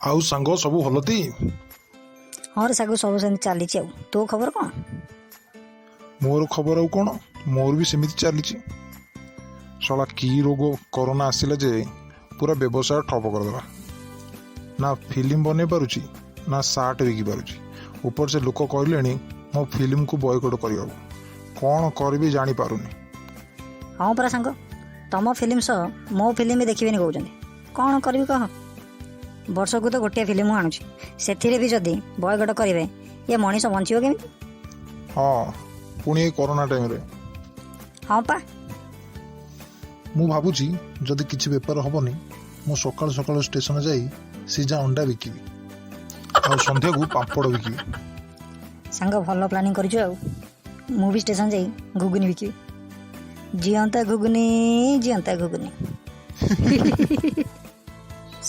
ଆଉ ସାଙ୍ଗ, ସବୁ ଭଲ ତି? ହଁ ରେ ସାଗୁ, ସବୁ ସେମିତି ଚାଲିଛି। ଆଉ ତୋ ଖବର କ'ଣ? ମୋର ଖବର ଆଉ କ'ଣ, ମୋର ବି ସେମିତି ଚାଲିଛି। ଶଳା କି ରୋଗ କରୋନା ଆସିଲା ଯେ ପୁରା ବ୍ୟବସାୟ ଠପ କରିଦେଲା। ନା ଫିଲ୍ମ ବନେଇ ପାରୁଛି, ନା ସାର୍ଟ ବିକି ପାରୁଛି। ଉପରେ ସେ ଲୋକ କହିଲେଣି ମୋ ଫିଲ୍ମକୁ ବୟକଟ କରିବାକୁ। କ'ଣ କରିବି ଜାଣିପାରୁନି। ହଁ ପରା ସାଙ୍ଗ, ତମ ଫିଲ୍ମ ସହ ମୋ ଫିଲ୍ମ ବି ଦେଖିବେନି କହୁଛନ୍ତି। କ'ଣ କରିବି କହ? ବର୍ଷକୁ ତ ଗୋଟିଏ ଫିଲ୍ମ ମୁଁ ଆଣୁଛି, ସେଥିରେ ବି ଯଦି ବୟକଟ କରିବେ, ଇଏ ମଣିଷ ବଞ୍ଚିବ କେମିତି? ହଁ, ପୁଣି ଏଇ କରୋନା ଟାଇମ୍ରେ। ହଁ ପା। ମୁଁ ଭାବୁଛି, ଯଦି କିଛି ବେପାର ହବନି, ମୁଁ ସକାଳୁ ସକାଳୁ ଷ୍ଟେସନ ଯାଇ ସିଝା ଅଣ୍ଡା ବିକିବି ଆଉ ସନ୍ଧ୍ୟାକୁ ପାମ୍ପଡ଼ ବିକିବି। ସାଙ୍ଗ, ଭଲ ପ୍ଲାନିଂ କରିଛୁ। ଆଉ ମୁଁ ବି ଷ୍ଟେସନ ଯାଇ ଘୁଗୁନି ବିକିବି। ଜିଅନ୍ତା ଘୁଗୁନି, ଜିଅନ୍ତା ଘୁଗୁନି।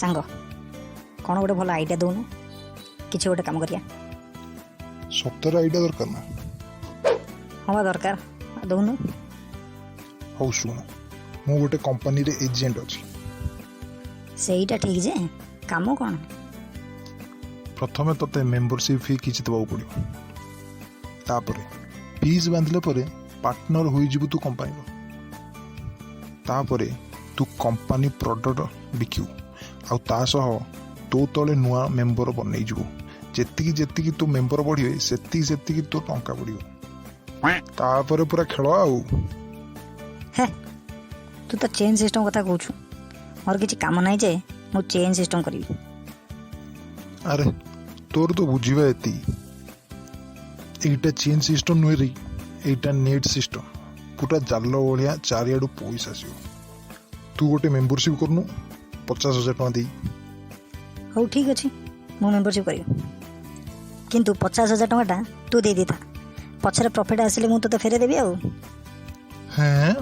ସାଙ୍ଗ, କ'ଣ ଗୋଟେ ଭଲ ଆଇଡ଼ିଆ ଦଉନୁ? କିଛି ଗୋଟେ କାମ କରିବା। ସତରେ ଆଇଡ଼ିଆ ଦରକାର ନା? ହଁ ବା, ଦରକାର। ଦଉନୁ। ହଉ ଶୁଣ, ମୁଁ ଗୋଟେ କମ୍ପାନୀରେ ଏଜେଣ୍ଟ ଅଛି। ସେଇଟା ଠିକ୍ ଯେ, କାମ କ'ଣ? ପ୍ରଥମେ ତୋତେ ମେମ୍ବରସିପ୍ ଫି କିଛି ଦେବାକୁ ପଡ଼ିବ। ତାପରେ ଫିସ୍ ବାନ୍ଧିଲା ପରେ ପାର୍ଟନର ହୋଇଯିବୁ ତୁ କମ୍ପାନୀର। ତାପରେ ତୁ କମ୍ପାନୀ ପ୍ରଡ଼କ୍ଟ ବିକିବୁ ଆଉ ତା ସହ ତୋ ତଳେ ନୂଆ ମେମ୍ବର ବନେଇଯିବୁ। ଯେତିକି ଯେତିକି ତୋ ମେମ୍ବର ବଢ଼ିବେ, ସେତିକି ସେତିକି ତୋ ଟଙ୍କା ବଢ଼ିବ। ତାପରେ ପୁରା ଖେଳ ଆଉ। ହେ, ତୁ ତ ଚେନ୍ ସିଷ୍ଟମ୍ କଥା କହୁଛୁ। ମୋର କିଛି କାମ ନାହିଁ ଯେ ମୁଁ ଚେନ୍ ସିଷ୍ଟମ୍ କରିବି? ଆରେ, ତୋର ତ ବୁଝିବା ଏତିକି। ଏଇଟା ଚେନ୍ ସିଷ୍ଟମ୍ ନୁହେଁ ରେ, ଏଇଟା ନେଟ୍ ସିଷ୍ଟମ୍। ପୁରା ଜାଲ ଭଳିଆ ଚାରିଆଡ଼ୁ ପଇସା ଆସିବ। ତୁ ଗୋଟେ ମେମ୍ବରସିପ୍ କରୁନୁ 50,000 ଟଙ୍କା ଦେଇ। ହଉ, ଠିକ୍ ଅଛି, ମୁଁ ମେମ୍ବରସିପ୍ କରିବି। କିନ୍ତୁ 50,000 ଟଙ୍କାଟା ତୁ ଦେଇ ଦେଇଥା। ପଛରେ ପ୍ରଫିଟ୍ ଆସିଲେ ମୁଁ ତୋତେ ଫେରେଇ ଦେବି ଆଉ। ହେଁ?